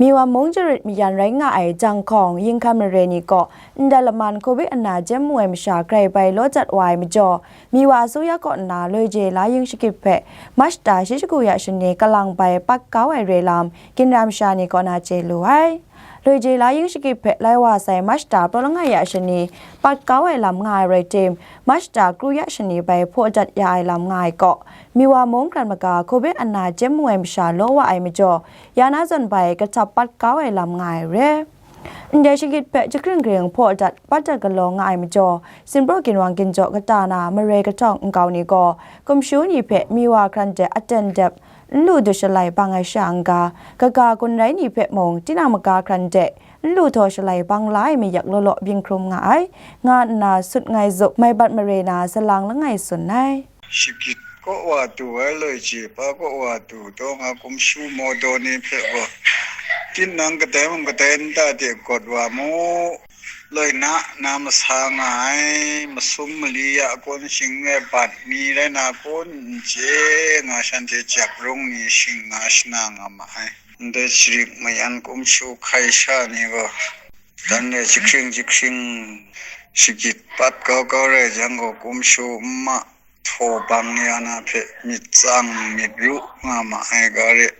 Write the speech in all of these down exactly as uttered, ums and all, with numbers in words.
Miwa mung jarit mayan rai nga ai Jangkhawng, Yinghkan mare ni kaw ndai laman covid ana jem mu ai masha grai bai law dat wa ai majaw, Miwa asuya kaw nna loi je la yin shakit hpe Mashta shi shagu ya shani kalang bai pat kau ai re lam, ginra masha ni kaw na chye lu ai. Loi je la yin shakit hpe lai wa sai Mashta praw langai ya shani pat kau ai lam nga ai rai tim, Mashta kru ya shani bai hpaw dat ya ai lam nga ai kaw, Miwa mung hkran maga covid ana jem mu ai masha law wa ai majaw, ya na zawn bai kahtap pat kau ai lam nga ai re. Ndai shakit hpe jahkring kring hpaw dat pat dat galaw nga ai majaw, Sinpraw ginwang ginjaw kata na mare kahtawng nkau ni gaw, kumshu ni hpe Miwa hkran de aten dep n lu dut shalai bang ai sha n-ga, kaga gun rai ni hpe mung tinang maga hkran de n lu htaw shalai bang la ai mayak law law byin hkrum nga ai, nga nna sut ngai zup mai bat mare na salang langai tsun ai. Shakit kaw wa tu ai loi je pa kaw wa tu taw nga kumshu mawdaw ni hpe gaw, tinang kadai mung kadai nta de gawt wa mu, loi na na masa nga ai, masum mali ya kun, shing e bat mi rai na kun, n chye nga shanhte jak rung ni shing nga shana nga ma ai. Ndai sharik mayan kumshu hkai sha ni gaw, dan le jahkring jahkring shagit pat kau kau rai jang gaw, kumshu nma htaw bang ya na hpe myit tsang myit ru nga ma ai ga re.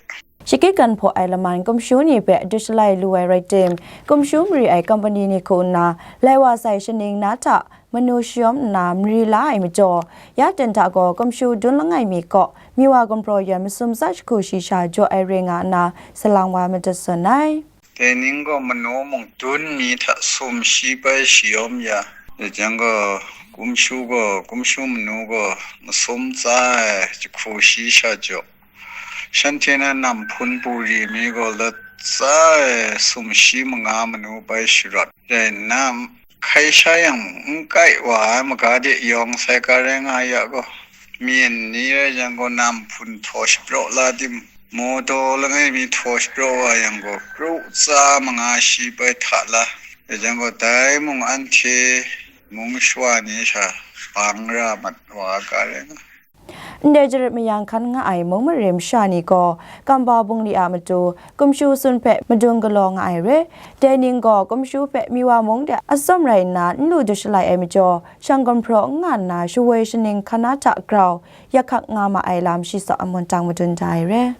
Shagit gan hpaw ai laman kumshu ni hpe dut shalai lu ai rai tim, kumshu mari ai kompani ni hku nna lai wa sai shaning na hta manu shayawm nna mari la ai majaw, ya ten hta gaw kumshu dun langai mi kaw Miwa gumhpraw yan masum tsa jahku shi sha jaw ai re nga nna salang wa madat tsun ai. Dai ning gaw manu mung dun mi hta sum shi bai shayawm ya, dai jang gaw kumshu gaw, kumshu manu gaw masum tsa ai jahku shi sha jaw. Shanhte na nam hpun puri mi gaw lat tsa ai sum shi manga manu bai sharawt. Dai nna, hkai sha yang n kai wa ai maga de yawng sai ga rai nga ya gaw, myen ni rai jang gaw nam hpun htaw shapraw la tim, mawdaw langai mi htaw shapraw wa yang gaw, kru tsa manga shi bai hta la. Dai jang gaw, dai mung anhte mung shawa ni sha bang ra mat wa ga rai nga. Ndai jarit mayang hkan nga ai mung mare masha ni gaw, Kambau bungli a matu, kumshu sun hpe madung galaw nga ai re. Dai ning gaw, kumshu hpe Miwa mung de atsawm rai nna n lu dut shalai ai majaw, shang gumhpraw n nga nna shawoi shaning hkan na hta grau, yak hkak nga ma ai lam shi tsaw a mungtang madun da ai re.